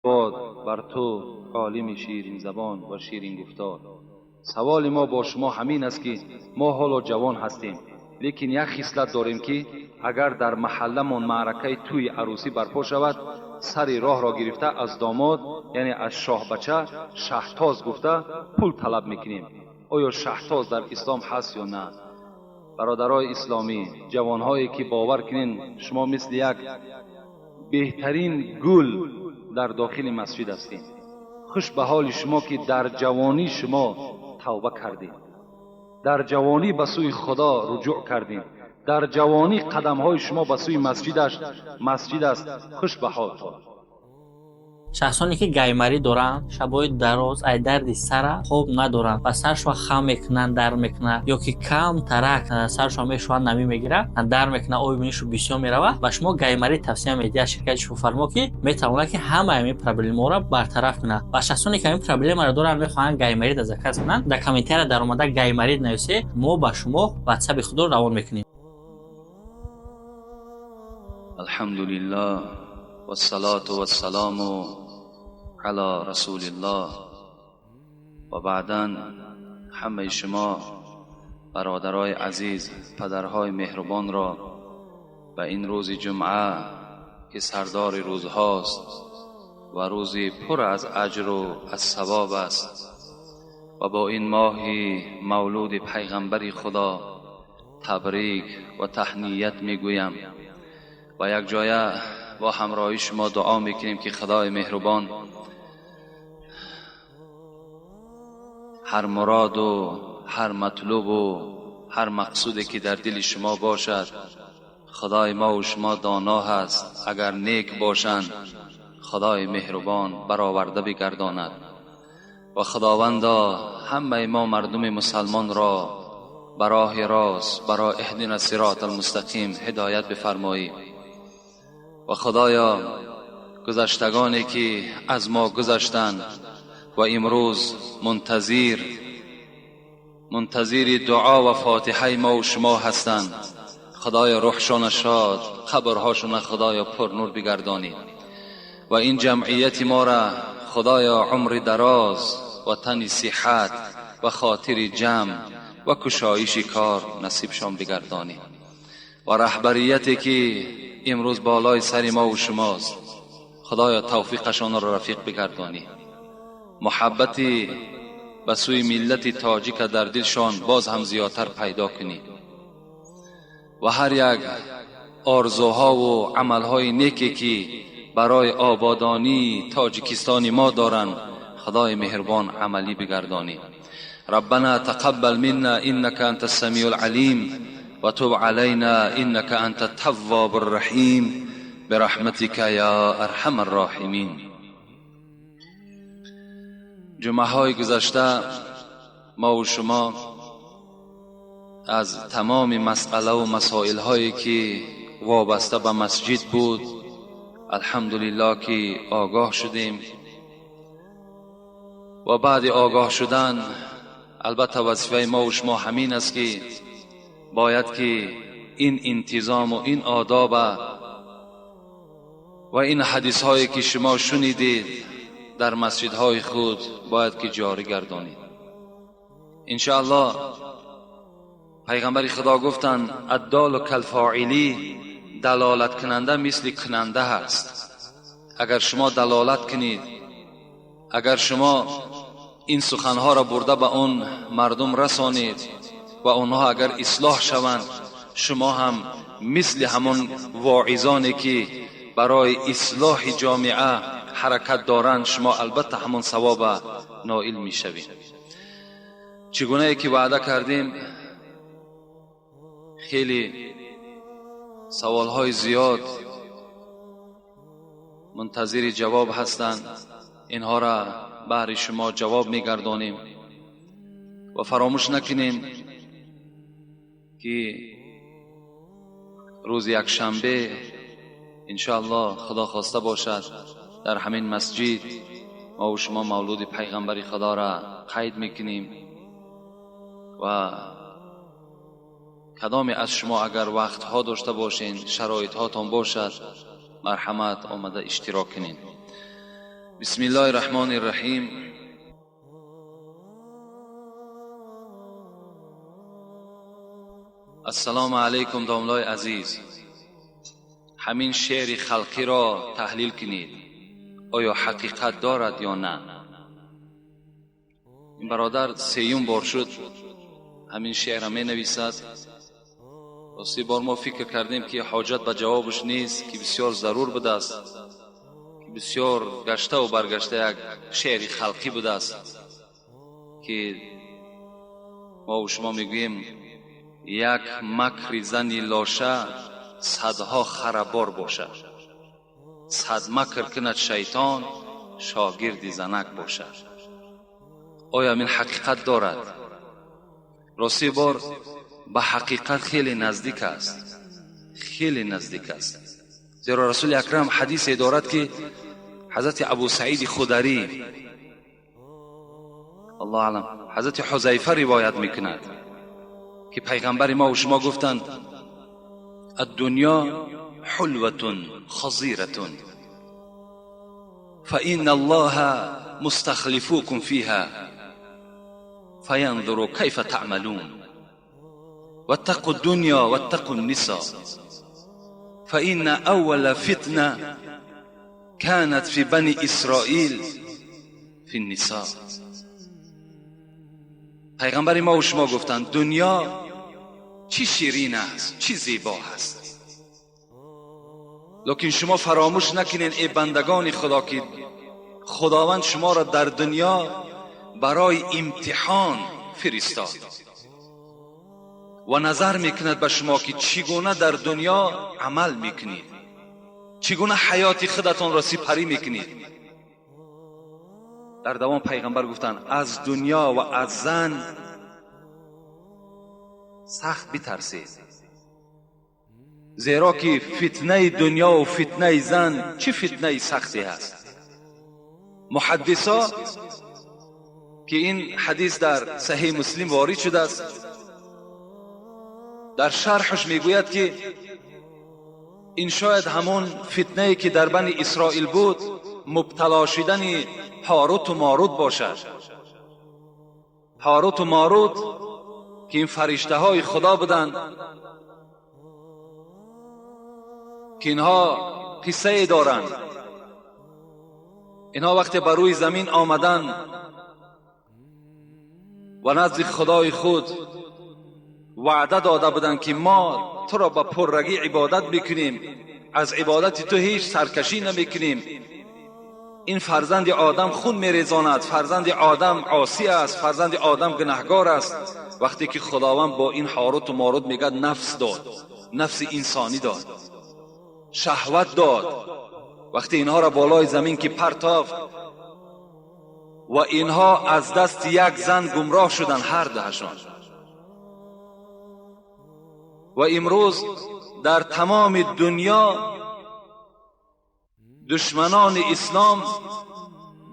Бод бар ту, олими ширинзабон ва ширингуфтор. Саволи мо бо шумо ҳамин аст, ки мо ҳоло ҷавон ҳастем, лекин як хислат дорем, ки агар дар маҳалламон маъракаи тӯи арӯсӣ барпо шавад, сари роҳро гирифта аз домод, яъне аз шоҳбача, шаҳтоз гуфта пул талаб мекунем. Оё шаҳтоз дар ислом ҳаст ё на? Бародарои исломӣ, ҷавонҳое ки бовар кунен, шумо мисли як беҳтарин гул дар дохили масҷид ҳастед. Хуш ба ҳоли шумо, ки дар ҷавонӣ шумо тавба кардед, дар ҷавонӣ ба сӯи Худо руҷӯъ кардем, дар ҷавонӣ қадамҳои шумо ба сӯи масҷид аст. Хуш ба ҳолтон. Шахсоне ки гайморит доранд, шабҳои дароз ай дарди сара хоб надоранд ва саршон хам мекунанд, дард мекунад, ё ки кам тарак саршон мешӯянд, намӣ мегирад, дард мекунад, оби бинишу бисёр меравад, ба шумо гайморит тавсия медиҳад ширкати Шифофармо, ки метавонад, ки ҳамаи ҳамин проблемаҳоро бартараф кунад. Ва шахсоне ки ҳамин проблемаро доранд, мехоҳанд гайморитро заказ кунанд, дар комментария даромада «гайморит» нависед, мо ба шумо ватсаби худро равон мекунем. Алҳамдулиллаҳ вассалоту вассаламу ала расулиллоҳ ва баъдан, ҳамаи шумо бародарои азиз, падарҳои меҳрубонро ба ин рӯзи ҷумъа, ки сардори рӯзҳост ва рӯзи пур аз аҷру аз савоб аст, ва бо ин моҳи мавлуди пайғамбари Худо табрик ва таҳният мегӯям ва якҷоя бо ҳамроҳи шумо дуо мекунем, ки Худои меҳрубон ҳар муроду ҳар матлубу ҳар мақсуде ки дар дили шумо бошад, Худои мо ва шумо доно ҳаст, агар нек бошанд, Худои меҳрубон бароварда бигардонад. Ва Худовандо, ҳамаи мо мардуми мусалмонро ба роҳи рост, барои иҳдина сирот алмустақим ҳидоят бифармоӣ. Ва Худоё, гузаштагоне ки аз мо гузаштанд ва имрӯз мунтазири дуо ва фотиҳаи мо ва шумо ҳастанд, Худоё, рӯҳшона шод, қабрҳошона Худоё пурнур бигардонӣ. Ва ин ҷамъияти моро Худоё умри дароз ва тани сиҳат ва хотири ҷамъ ва кушоиши кор насибшон бигардонӣ. Ва раҳбарияте ки имрӯз болои сари мо ва шумост, Худоё, тавфиқашонро рафиқ бигардонӣ, муҳаббати ба сӯи миллати тоҷика дар дилшон боз ҳам зиёдтар пайдо кунӣ ва ҳар як орзуҳову амалҳои неке ки барои ободонии Тоҷикистони мо доранд, Худои меҳрубон амалӣ бигардонӣ. ربنا تقبل منا إنك أنت السميع العليم وتب علينا إنك أنت التواب الرحيم برحمتك يا أرحم الراحمين. جمعه گذشته ما و شما از تمام مسئله و مسائل هایی که وابسته به مسجد بود، الحمدلله که آگاه شدیم. و بعد آگاه شدن، البته وظیفه ما و شما همین است که باید که این انتظام و این آداب و این حدیث هایی که شما شنیدید در مسجدهای خود باید که جاری گردانید. انشاءالله پیغمبر خدا گفتند الدال کالفاعلی، دلالت کننده مثل کننده هست. اگر شما دلالت کنید، اگر شما این سخنها را برده به اون مردم رسانید و اونها اگر اصلاح شوند، شما هم مثل همون واعظانی که برای اصلاح جامعه حرکت دارند، شما البته همون ثواب نائل میشوید. چگونه که وعده کردیم، خیلی سوالهای زیاد منتظر جواب هستند، اینها را بهر شما جواب میگردانیم. و فراموش نکنیم که روز یک شنبه انشاءالله خدا خواسته باشد در همین مسجد ما و شما مولود پیغمبر خدا را قید میکنیم. و کدامی از شما اگر وقتها داشته باشین، شرایط هاتان باشد، مرحمت آمده اشتراک کنین. بسم الله الرحمن الرحیم. السلام علیکم داملای عزیز. همین شعر خلقی را تحلیل کنید، آیا حقیقت دارد یا نه؟ این برادر سیوم بار شد همین شعر را می نویسد. راستی بار ما فکر کردیم که حاجت به جوابش نیست، که بسیار ضرور بوده است، که بسیار گشته و برگشته یک شعر خلقی بوده است که ما و شما میگوییم یک مکر زنی لاشه صدها خرابار باشد، صد مکر کند شیطان شاگرد زنک باشد. آیا این حقیقت دارد؟ راستی بار به حقیقت خیلی نزدیک است، خیلی نزدیک است. زیرا رسول اکرم حدیث دارد که حضرت ابو سعید خدری الله اعلم حضرت حذیفه روایت میکند که پیغمبر ما و شما گفتند الدنیا حلوة خضيرة فإن الله مستخلفوكم فيها فينظر كيف تعملون واتقوا الدنيا واتقوا النساء فإن أول فتنة كانت في بني إسرائيل في النساء. پیغمبر ما و شما گفتند دنیا چی شیرین است، چی زیبا است، لیکن شما فراموش نکنین ای بندگان خدا که خداوند شما را در دنیا برای امتحان فرستاد و نظر میکند به شما که چگونه در دنیا عمل میکنید، چگونه حیات خودتان را سپری میکنید. در دوام پیغمبر گفتند از دنیا و از زن سخت بترسید، زیرا که فتنه دنیا و فتنه زن چه فتنه سختی است. محدثا که این حدیث در صحیح مسلم وارد شده است، در شرحش میگوید که این شاید همون فتنه که در بنی اسرائیل بود، مبتلا شدن هاروت و ماروت باشد. هاروت و ماروت که این فرشته های خدا بودند که اینها قصه دارند. اینها وقتی بر روی زمین آمدن و نزد خدای خود وعده داده بودند که ما تو را با پررگی عبادت میکنیم، از عبادت تو هیچ سرکشی نمیکنیم. این فرزند آدم خون میریزاند، فرزند آدم عاصی است، فرزند آدم گناهگار است. وقتی که خداوند با این هاروت و ماروت میگه نفس داد، نفس انسانی داد، شهوت داد، وقتی اینها را بالای زمین که پرتافت و اینها از دست یک زن گمراه شدن هر دهشان. و امروز در تمام دنیا دشمنان اسلام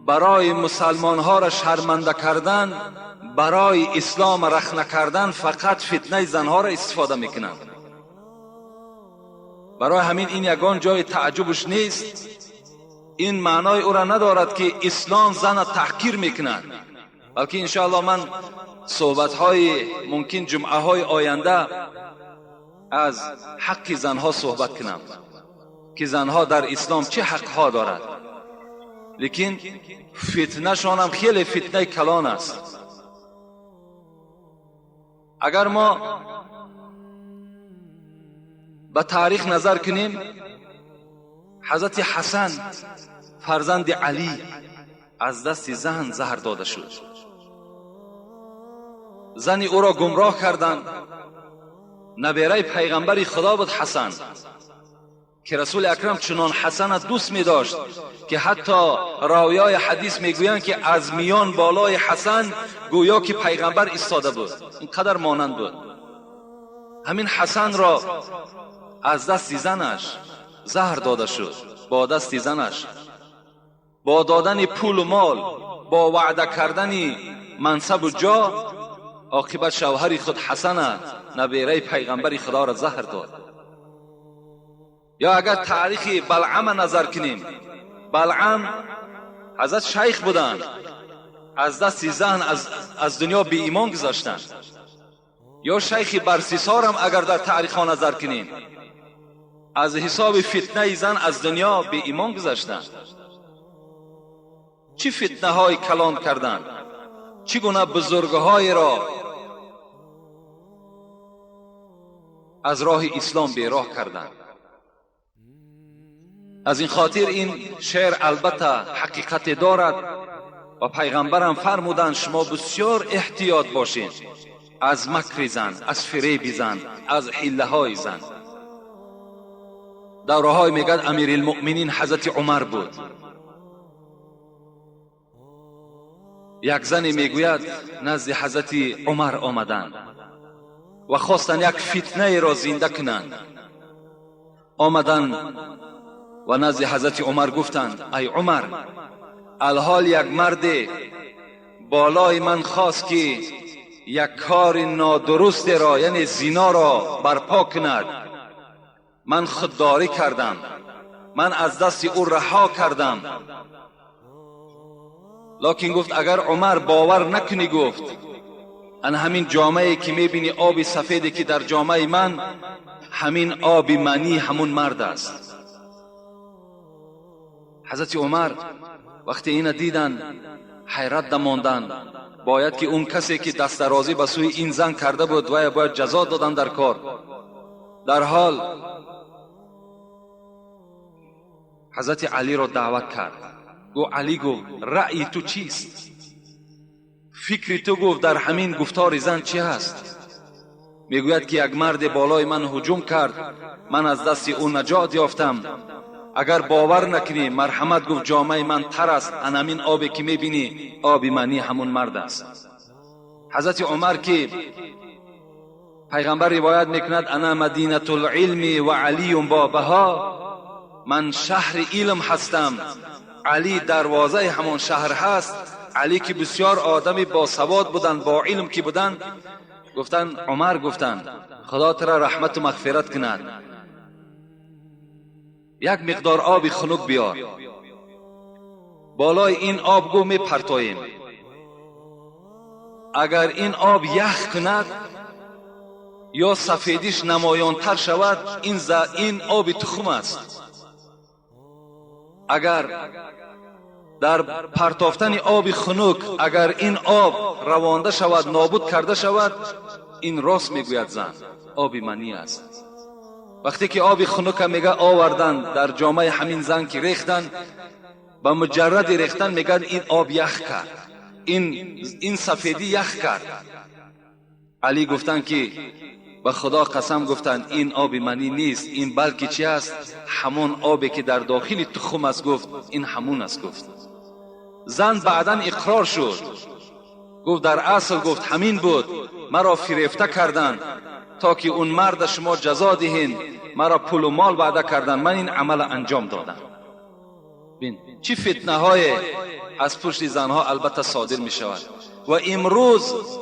برای مسلمان ها را شرمنده کردن، برای اسلام رخنه کردن فقط فتنه زنها را استفاده میکنند. برای همین این یگان جای تعجبش نیست. این معنای او را ندارد که اسلام زن تحقیر میکند، بلکه انشاءالله من صحبت های ممکن جمعه های آینده از حق زنها صحبت کنم که زنها در اسلام چه حقها دارد. لیکن فتنه شان هم خیلی فتنه کلان است. اگر ما به تاریخ نظر کنیم، حضرت حسن فرزند علی از دست زن زهر داده شد. زن او را گمراه کردند. نبیره پیغمبر خدا بود حسن، که رسول اکرم چنان حسن دوست می داشت که حتی راویای حدیث می گویند که از میان بالای حسن گویا که پیغمبر ایستاده بود، اینقدر مانند بود. همین حسن را از دست زنش زهر داده شد، با دست زنش، با دادن پول و مال، با وعده کردن منصب و جا، عاقبت شوهر خود حسن نبیره پیغمبر خدا را زهر داد. یا اگر تاریخ بلعم نظر کنیم، بلعم حضرت شیخ بودند، از دست زن از دنیا بی ایمان گذاشتند. یا شیخ برسیسار هم اگر در تاریخ ها نظر کنیم، از حساب فتنه زن از دنیا بی ایمان گذاشتند. چی فتنه های کلان کردند، چگونه بزرگهای را از راه اسلام بیراه کردند. از این خاطر این شعر البته حقیقت دارد و پیغمبرم فرمودند شما بسیار احتیاط باشین از مکر زن، از فریب زن، از حیله های زن. دوره های میگد امیرالمؤمنین حضرت عمر بود. یک زنی میگوید نزد حضرت عمر آمدند و خواستند یک فتنه را زنده کنند. آمدند و نزد حضرت عمر گفتند ای عمر، الحال یک مرد بالای من خواست که یک کار نادرست را، یعنی زنا را برپا کند. من خودداری کردم، من از دست او رها کردم. لکن گفت اگر عمر باور نکنی، گفت ان همین جامعه که میبینی آب سفیدی که در جامعه من، همین آب منی همون مرد است. حضرت عمر وقتی اینو دیدن حیرت دماندن. باید که اون کسی که دست درازی به سوی این زن کرده بود و باید جزا دادن در کار. در حال حضرت علی را دعوت کرد. گو علی، گفت رأی تو چیست؟ فکر تو گفت در همین گفتار زن چی هست؟ میگوید که یک مرد بالای من هجوم کرد، من از دست او نجات یافتم. اگر باور نکنی مرحمت، گفت جامعه من تر است، ان همین آبی که میبینی آب منی همون مرد است. حضرت عمر که پیغمبر روایت میکند انا مدینة العلم و علی بابها، من شهر علم هستم، علی دروازه همان شهر هست. علی که بسیار آدمی با سواد بودند، با علم که بودند، گفتند عمر، گفتند خدا ترا رحمت و مغفرت کند، یک مقدار آب خنک بیار، بالای این آب گو می پرتاییم، اگر این آب یخ کند یا سفیدیش نمایانتر شود، این آب تخم است. اگر در پرتافتن آب خنک اگر این آب روانده شود، نابود کرده شود، این راست میگوید زن، آب منی است. وقتی که آب خنک میگه آوردن در جامعه همین زن که ریختن، به مجرد ریختن میگن این آب یخ کرد، این سفیدی یخ کرد. علی گفتن که به خدا قسم، گفتن این آب منی نیست، این بلکه چی است؟ همون آبی که در داخل تخم است. گفت این همون است. گفت زن بعدا اقرار شد، گفت در اصل گفت همین بود، مرا فریفته کردند تا که اون مرد شما جزا دهین، مرا پول و مال وعده کردن، من این عمل انجام دادم. بین چی فتنه های از پشت زنها البته صادر می شود. و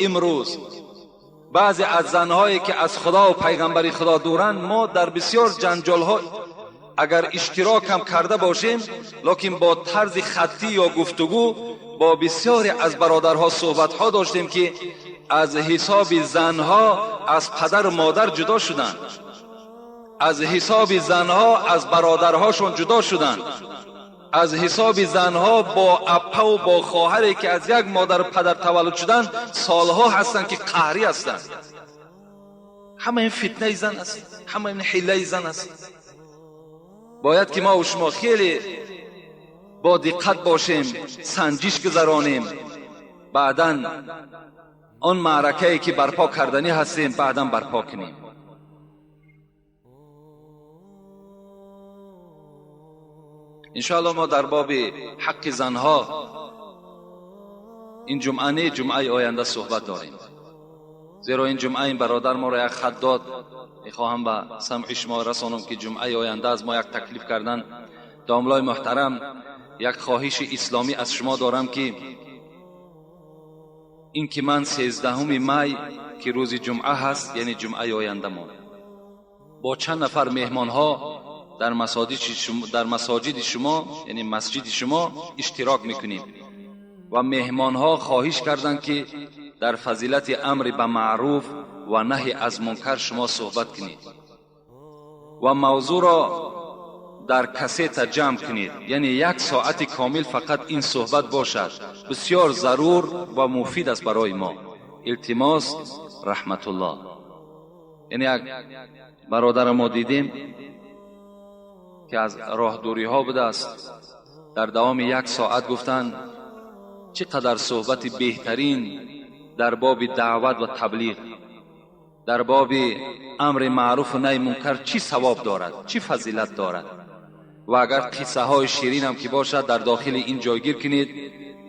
امروز بعضی از زنهایی که از خدا و پیغمبر خدا دورند، ما در بسیار جنجال ها اگر اشتراک هم کرده باشیم، لکن با طرز خطی یا گفتگو با بسیاری از برادرها صحبت ها داشتیم که از حساب زنها از پدر و مادر جدا شدند، از حساب زنها از برادرهاشون جدا شدند، از حساب زنها با اپه و با خواهری که از یک مادر و پدر تولد شدند سالها هستند که قهری هستند. همه این فتنه زن است، همه این حیله زن است. باید که ما و شما خیلی با دقت باشیم، سنجش گذرانیم، بعدا آن معرکه که برپا کردنی هستیم بعدا برپا کنیم. انشاءالله ما در باب حق زنها این جمعه نه، جمعه آینده صحبت داریم، زیرا این جمعه این برادر ما را یک خط داد، میخواهم به سمع شما رسانم که جمعه آینده از ما یک تکلیف کردن. داملای محترم، یک خواهش اسلامی از شما دارم که این که من 13 می که روز جمعه هست، یعنی جمعه آینده ما با چند نفر مهمان ها дар масоҷиди шумо, яъне масҷиди шумо иштирок мекунем ва меҳмонҳо хоҳиш карданд, ки дар фазилати амри ба маъруф ва наҳи аз мункар шумо суҳбат кунед ва мавзӯъро дар кассета ҷамъ кунед, яъне як соати комил фақат ин суҳбат бошад. Бисёр зарур ва муфид аст барои мо. Илтимос, раҳматуллоҳ. Яъне як бародарам мо дидем, ки аз роҳдуриҳо будааст, дар давоми як соат гуфтанд чӣ қадар суҳбати беҳтарин дар боби даъват ва таблиғ, дар боби амри маъруфу наҳи мункар чӣ савоб дорад, чӣ фазилат дорад. Ва агар қиссаҳои ширинам ки бошад, дар дохили ин ҷойгир кунед.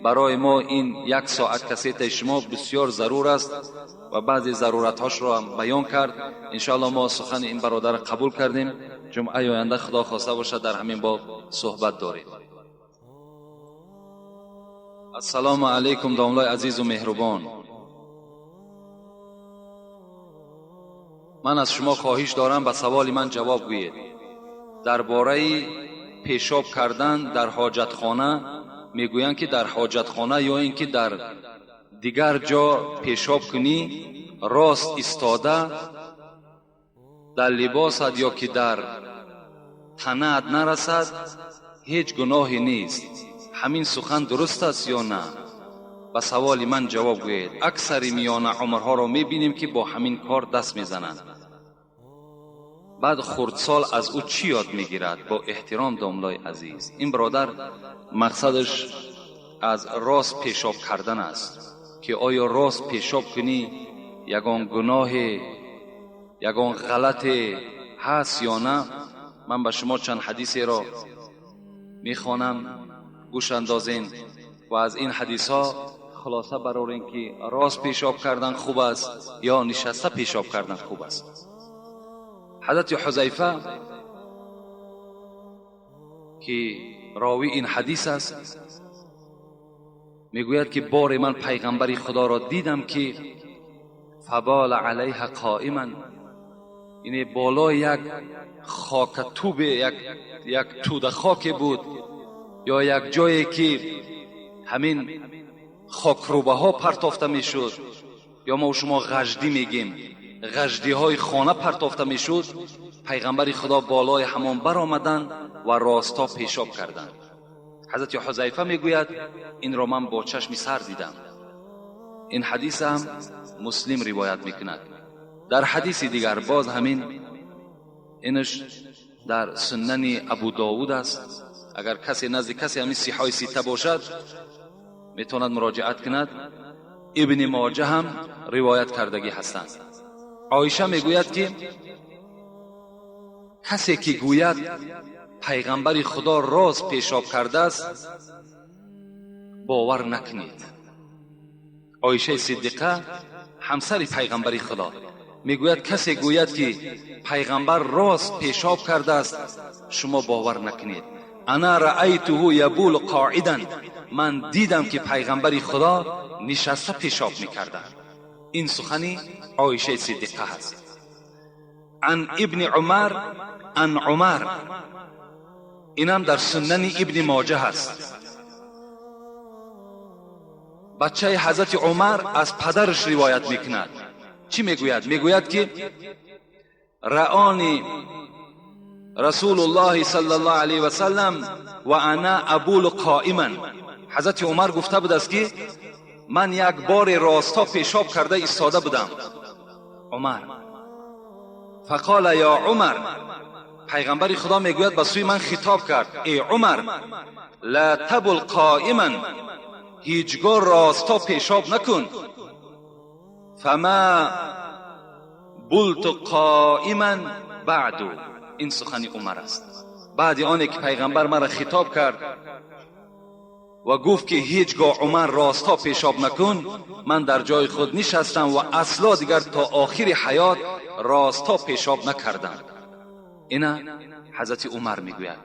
Барои мо ин як соат кассетаи шумо бисёр зарур аст ва баъзе заруратҳошро ҳам баён кард. Иншоалло мо сухани ин бародарро қабул кардем. Ҷумъаи оянда, Худо хоста бошад, дар ҳамин боб суҳбат дорем. Ассалому алайкум, домлои азизу меҳрубон. Ман аз шумо хоҳиш дорам, ба саволи ман ҷавоб гӯед. Дар бораи пешоб кардан дар ҳоҷатхона мегӯянд, ки дар ҳоҷатхона ё ин ки дар дигар ҷо пешоб кунӣ, рост истода дар либосат ё ки дар танаат нарасад, ҳеҷ гуноҳе нест. Ҳамин сухан дуруст аст ё на? Ба саволи ман ҷавоб гӯед. Аксари миёна умрҳоро мебинем, ки бо ҳамин кор даст мезананд. Баъд хурдсол аз ӯ чӣ ёд мегирад? Бо эҳтиром, домлои азиз. Ин бародар мақсадаш аз рост пешоб кардан аст, ки оё рост пешоб кунӣ ягон гуноҳе, ягон ғалате ҳаст ё на? Ман ба шумо чанд ҳадисеро мехонам, гӯш андозен ва аз ин ҳадисҳо хулоса барорем, ки рост пешоб кардан хуб аст ё нишаста пешоб кардан хуб аст. Ҳазрати Ҳузайфа, ки ровии ин ҳадис аст, мегӯяд, ки боре ман пайғамбари Худоро дидам, ки фабола алайҳа қоиман, яъне болои як хокатубе, як тӯда хоке буд ё як ҷое ки ҳамин хокрӯбаҳо партофта мешуд, ё мо шумо ғаждӣ мегем, ғаждиҳои хона партофта мешуд, пайғамбари Худо болои ҳамон баромаданд ва росто пешоб карданд. Ҳазрати Ҳузайфа мегӯяд, инро ман бо чашми сар дидам. Ин ҳадис ҳам Муслим ривоят мекунад. Дар ҳадиси дигар боз ҳамин, инаш дар Суннани Абу Довуд аст. Агар касе назди касе ҳамин сиҳои сита бошад, метавонад муроҷиат кунад. Ибни Моҷа ҳам ривоят кардагӣ ҳастанд. Оиша мегӯяд, ки касе ки гӯяд пайғамбари Худо рост пешоб кардааст, бовар накунед. Оишаи Сиддиқа, ҳамсари пайғамбари Худо, мегӯяд, касе гӯяд, ки пайғамбар рост пешоб кардааст, шумо бовар накунед. Ана раайтуҳу ябулу қоидан, ман дидам, ки пайғамбари Худо нишаста пешоб мекарданд. Ин сухани Оишаи Сиддиқа ҳаст. Ан Ибни Умар ан Умар, инам дар Суннани Ибни Моҷа ҳаст. Бачаи ҳазрати Умар аз падараш ривоят мекунад. Чӣ мегӯяд? Мегӯяд, ки раони Расулуллоҳи саллаллоҳу алайҳи васаллам ва ана абулу қоиман. Ҳазрати Умар гуфта будааст, ки ман як боре росто пешоб карда истода будам. Умар фақола ё Умар, пайғамбари Худо мегӯяд, ба сӯи ман хитоб кард: эй Умар, ла табул қоиман, ҳеҷ гоҳ росто пешоб накун. Фама булту қоиман баъду. Ин сухани Умар аст. Баъди оне ки пайғамбар маро хитоб кард ва гуфт, ки ҳеҷ гоҳ, Умар, росто пешоб накун, ман дар ҷои худ нишастам ва асло дигар то охири ҳаёт росто пешоб накардам. Ина ҳазрати Умар мегӯяд.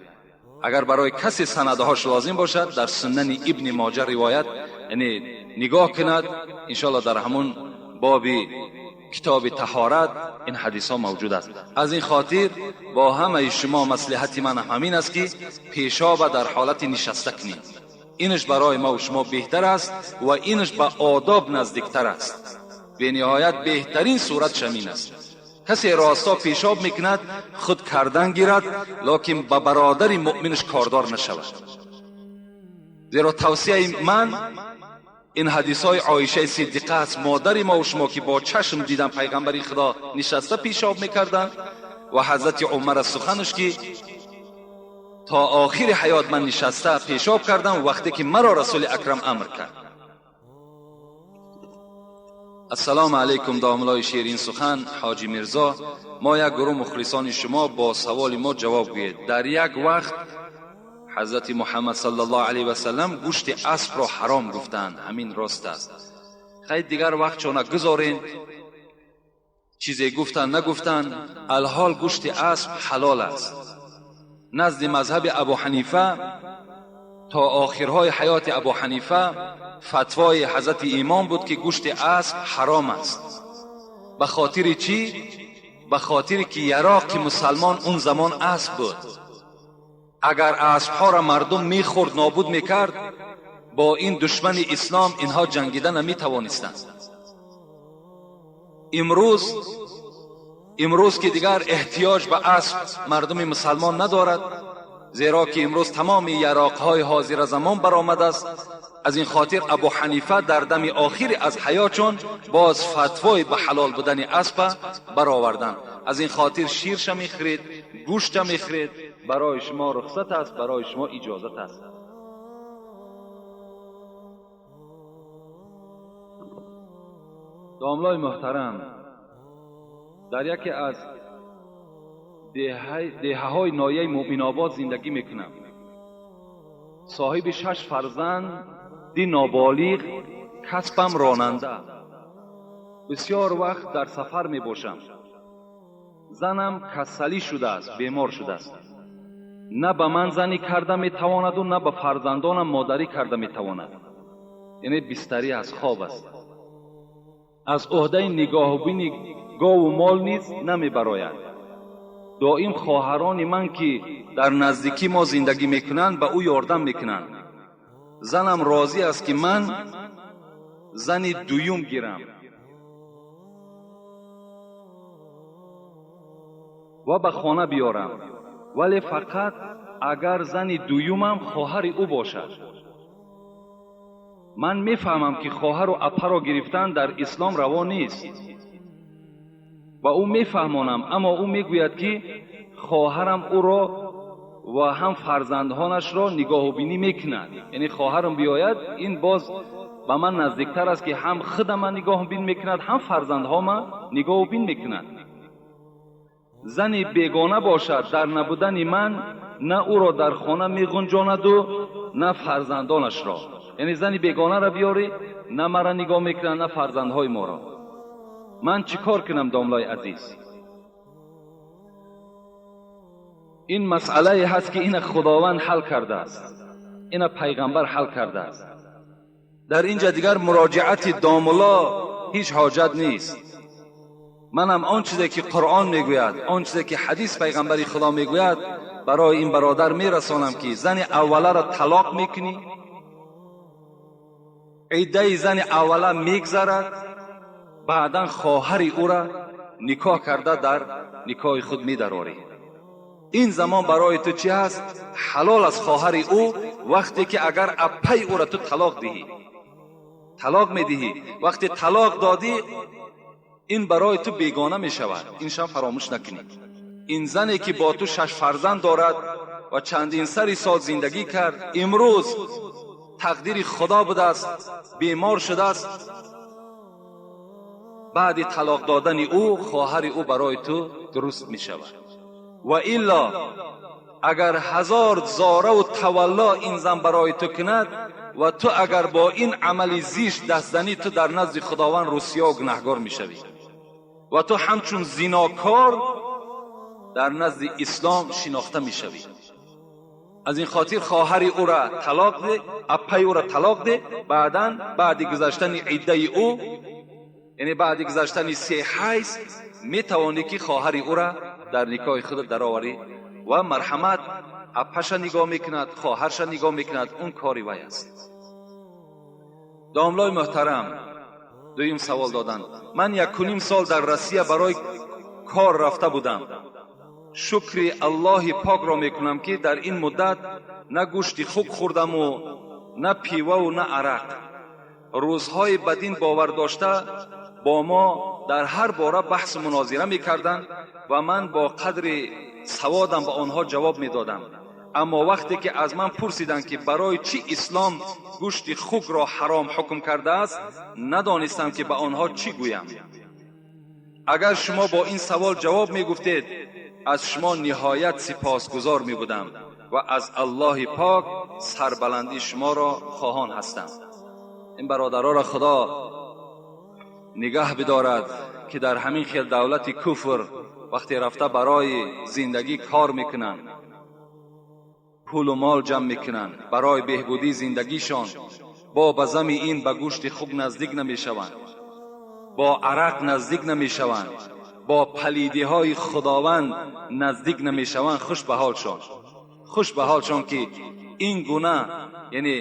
Агар барои касе санадҳош лозим бошад, дар Суннани Ибни Моҷа ривоят, яъне нигоҳ кунад, иншоалло дар ҳамун боби کتاب طهارت این حدیث ها موجود است. از این خاطر با همه شما مصلحت من همین است که پیشاب در حالت نشسته کنید. اینش برای ما و شما بهتر است و اینش به آداب نزدیکتر است. به نهایت بهترین صورت شمین است. کسی راستا پیشاب میکند خود کردن گیرد، لکن به برادر مؤمنش کاردار نشود. زیرا توصیه من این حدیث های عایشه صدیقه است، مادر ما و شما که با چشم دیدن پیغمبر خدا نشسته پیشاب میکردن و حضرت عمر سخنش که تا آخر حیات من نشسته پیشاب کردم وقتی که مرا رسول اکرم امر کرد. السلام علیکم داملای شیرین سخن حاجی میرزا، ما یک گروه مخلصان شما با سوال ما جواب گویید. در یک وقت حضرت محمد صلی الله علیه و سلم گوشت اسب را حرام گفتند، همین راست است؟ خیلی دیگر وقت چون گذارین چیزی گفتن نگفتن، الحال گوشت اسب حلال است. نزد مذهب ابو حنیفه تا آخرهای حیات ابو حنیفه فتوای حضرت امام بود که گوشت اسب حرام است. به خاطر چی؟ به خاطر که یراق مسلمان اون زمان اسب بود. اگر اسبها را مردم میخورد نابود میکرد، با این دشمن اسلام اینها جنگیده نمیتوانستند. امروز که دیگر احتیاج به اسب مردم مسلمان ندارد، زیرا که امروز تمام یراقهای حاضر زمان برآمده است. از این خاطر ابو حنیفه در دم آخر از حیاتشون باز فتوای به حلال بودن اسب برآوردند. از این خاطر شیرش میخرید، گوشت میخرید، برای شما رخصت است، برای شما اجازت است. داملای محترم، در یکی از دهه های ناحیه مؤمن آباد زندگی میکنم. صاحب 6 فرزند، 2 نابالغ، کسبم راننده. بسیار وقت در سفر می باشم. زنم کسلی شده است، بیمار شده است. نه به من زنی کرده می تواند و نه به فرزندانم مادری کرده می تواند. یعنی بستری از خواب است. از عهده نگاهبین گاو و مال نیز نمی براید. دائم خواهران من که در نزدیکی ما زندگی میکنند به او یاردم میکنند. زنم راضی است که من زن دویم گیرم و به خانه بیارم، ولی فقط اگر زن دویمم خواهر او باشد. من میفهمم که خواهر و اپه را گرفتن در اسلام روا نیست و او میفهمانم، اما او میگوید که خواهرم او را و هم فرزندانش را نگاه و بینی میکند. یعنی خواهرم بیاید این باز به من نزدیکتر است که هم خود من نگاه و بین میکند، هم فرزندها من نگاه و بین میکند. زن بیگانه باشد در نبودن من نه او را در خانه میغنجاند و نه فرزندانش را. یعنی زن بیگانه را بیاری نه مرا نگاه میکند نه فرزندهای ما را. من چیکار کنم داملای عزیز؟ این مسئله هست که این خداوند حل کرده است، این پیغمبر حل کرده است. در اینجا دیگر مراجعت داملا هیچ حاجت نیست. منم آن چیزی که قرآن میگوید، آن چیزی که حدیث پیغمبری خدا میگوید برای این برادر میرسانم که زن اوله را طلاق میکنی، عده زن اوله میگذرد، بعدا خواهر او را نکاح کرده در نکاح خود میدراری. این زمان برای تو چی هست؟ حلال از خواهر او وقتی که اگر اپی او را تو طلاق دهی، طلاق میدهی، وقتی طلاق دادی این برای تو بیگانه می شود. این شب فراموش نکنی. این زنی که با تو 6 فرزند دارد و چندین سری سال زندگی کرد، امروز تقدیر خدا بوده است، بیمار شده است. بعد طلاق دادن او خواهر او برای تو درست می شود. و الا اگر 1000 زاره و تولا این زن برای تو کند و تو اگر با این عمل زیشت دست زنی، تو در نزد خداوند رسیا و گناهگار می شوی و تو همچون زیناکار در نزد اسلام شناخته می شوی. از این خاطر خواهر او را طلاق ده، اپای او را طلاق ده، بعداً بعد گذشتن عده او Яъне баъди гузаштани се ҳайз метавонӣ ки хоҳари ӯра дар никоҳи худат дароварӣ ва марҳамат апаша нигоҳ мекунад, хоҳарша нигоҳ мекунад, он кори вай аст. Домлои муҳтарам, дуюм савол доданд. Ман 1.5 сол дар Россия барои кор рафта будам. Шукри Аллоҳи покро мекунам, ки дар ин муддат на гӯшти хук хӯрдаму на пиваву на арақ. Рӯзҳои ба дин бовар дошта бо мо дар ҳар бора баҳсу мунозира мекарданд ва ман бо қадри саводам ба онҳо ҷавоб медодам. Аммо вақте ки аз ман пурсиданд, ки барои чӣ ислом гӯшти хукро ҳаром ҳукм кардааст, надонистам, ки ба онҳо чӣ гӯям. Агар шумо бо ин савол ҷавоб мегуфтед, аз шумо ниҳоят сипосгузор мебудам ва аз Аллоҳи пок сарбаландии шуморо хоҳон ҳастам. Ин бародароро Худо нигаҳ бидорад, ки дар ҳамин хел давлати куфр вақте рафта барои зиндагӣ кор мекунанд, пулу мол ҷамъ мекунанд барои беҳбудии зиндагишон, бо ба зами ин ба гӯшти хук наздик намешаванд, бо арақ наздик намешаванд, бо палидиҳои Худованд наздик намешаванд. Хуш ба ҳолшон, хуш ба ҳолшон, ки ин гуна яъне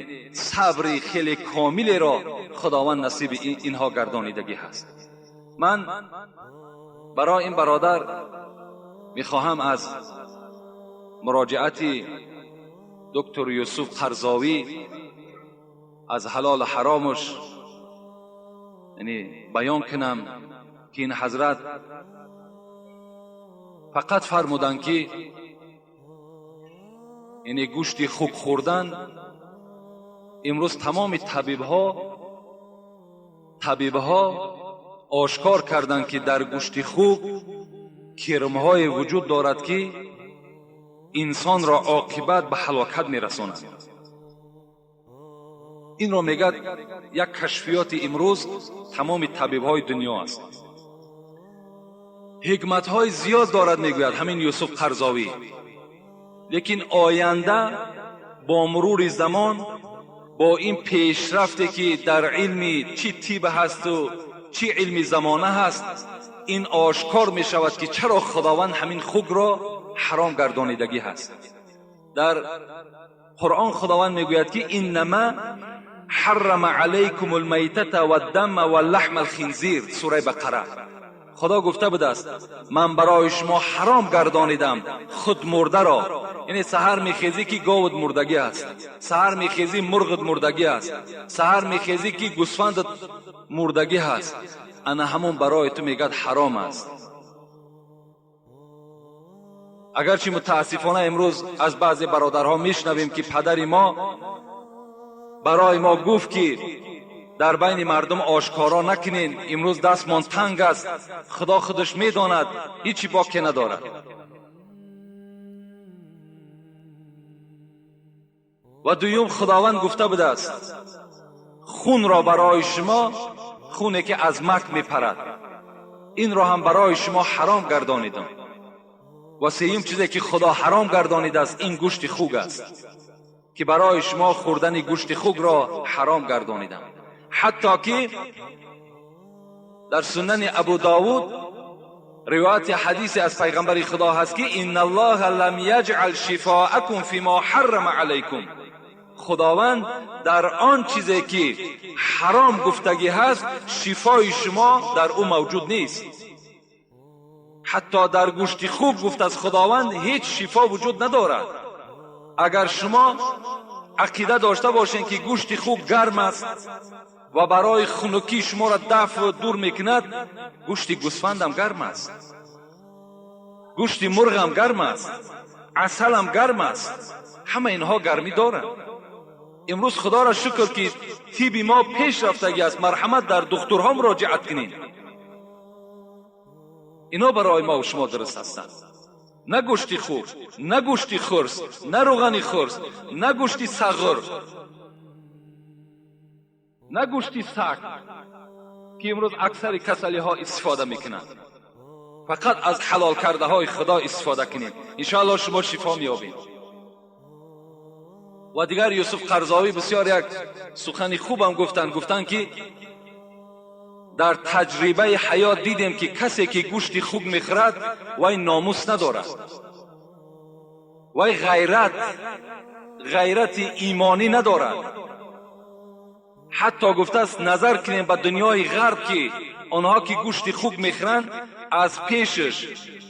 сабри хеле комилеро Худованд насиби инҳо гардонидагӣ ҳаст. Ман барои ин бародар мехоҳам аз муроҷиати доктор Юсуф Қарзовӣ аз ҳалолу ҳаромаш яъне баён кунам, ки ин ҳазрат фақат фармуданд, ки яъне гӯшти хук хӯрдан имрӯз тамоми табибҳо ошкор карданд, ки дар гӯшти хук кирмҳое вуҷуд дорад, ки инсонро оқибат ба ҳалокат мерасонад. Инро мегӯяд як кашфиёти имрӯз тамоми табибҳои дунё аст. Ҳикматҳои зиёд дорад, мегӯяд ҳамин Юсуф Қарзовӣ, лекин оянда бо мурури замон, бо ин пешрафте ки дар илми чӣ тиб ҳасту чӣ илми замона ҳаст, ин ошкор мешавад, ки чаро Худованд ҳамин хукро ҳаром гардонидагӣ ҳаст. Дар Қуръон Худованд мегӯяд, ки иннама ҳаррама алайкум алмайтата ваддама валлаҳма алхинзир, сураи Бақара. Худо гуфта будааст: ман барои шумо ҳаром гардонидам худ мурдаро. Яъне саҳар мехезӣ, ки говут мурдагӣ аст, саҳар мехезӣ, мурғат мурдагӣ аст, саҳар мехезӣ, ки гӯсфандат мурдагӣ ҳаст, ана ҳамон барои ту мегӯяд ҳаром аст. Агарчи мутаассифона имрӯз аз баъзе бародарҳо мешунавем, ки падари мо барои мо гуфт, ки дар байни мардум ошкоро накунен, имрӯз дастмон танг аст, Худо худаш медонад, ҳичи боке надорад. Ва дуюм, Худованд гуфта будааст: хунро барои шумо, хуне ки аз мак мепарад, инро ҳам барои шумо ҳаром гардонидам. Ва сеюм чизе ки Худо ҳаром гардонидааст, ин гӯшти хук аст, ки барои шумо хӯрдани гӯшти хукро ҳаром гардонидам. Ҳатто ки дар сунани Абу Довуд ривояти ҳадисе аз пайғамбари Худо ҳаст, ки инна Аллоҳа лам яҷъал шифоакум фима ҳаррама алайкум. Худованд дар он чизе ки ҳаром гуфтагӣ ҳаст, шифои шумо дар ӯ мавҷуд нест. Ҳатто дар гӯшти хук гуфт аз Худованд ҳеҷ шифо вуҷуд надорад. Агар шумо ақида дошта бошед, ки гӯшти хук гарм аст ва барои хунукӣ шуморо дафъ дур мекунад, гӯшти гӯсфандам гарм аст, гӯшти мурғам гарм аст, асалам гарм аст, ҳама инҳо гармӣ доранд. Имрӯз Худоро шукр, ки тиби мо пеш рафтагӣ аст. Марҳамат, дар духтурҳо муроҷиат кунед, ино барои мо шумо дуруст ҳастанд. На гӯшти хук, на гӯшти хурс, на рӯғани хурс, на гӯшти сағр, на гӯшти саг, ки имрӯз аксари касалиҳо истифода мекунанд. Фақат аз ҳалол кардаҳои Худо истифода кунед, иншоаллоҳ шумо шифо меёбед. Ва дигар Юсуф Қарзовӣ бисёр як сухани хубам гуфтанд. Гуфтанд, ки Дар таҷрибаи ҳаёт дидем, ки касе ки гӯшти хук мехӯрад, вай номус надорад, вай ғайрати имонӣ надорад. Ҳатто гуфтааст, назар кунем ба дунёи ғарб, ки онҳо ки гӯшти хук мехӯранд, аз пешаш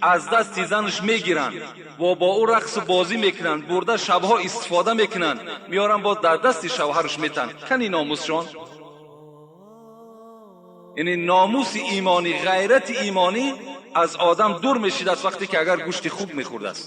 аз дасти занаш мегиранд ва бо ӯ рақсу бозӣ мекунанд, бурда шабҳо истифода мекунанд, меоранд, боз дар дасти шавҳараш метанд. Кани номусшон? Яъне номуси имонӣ, ғайрати имонӣ аз одам дур мешидааст, вақте ки агар гӯшти хук мехӯрдааст.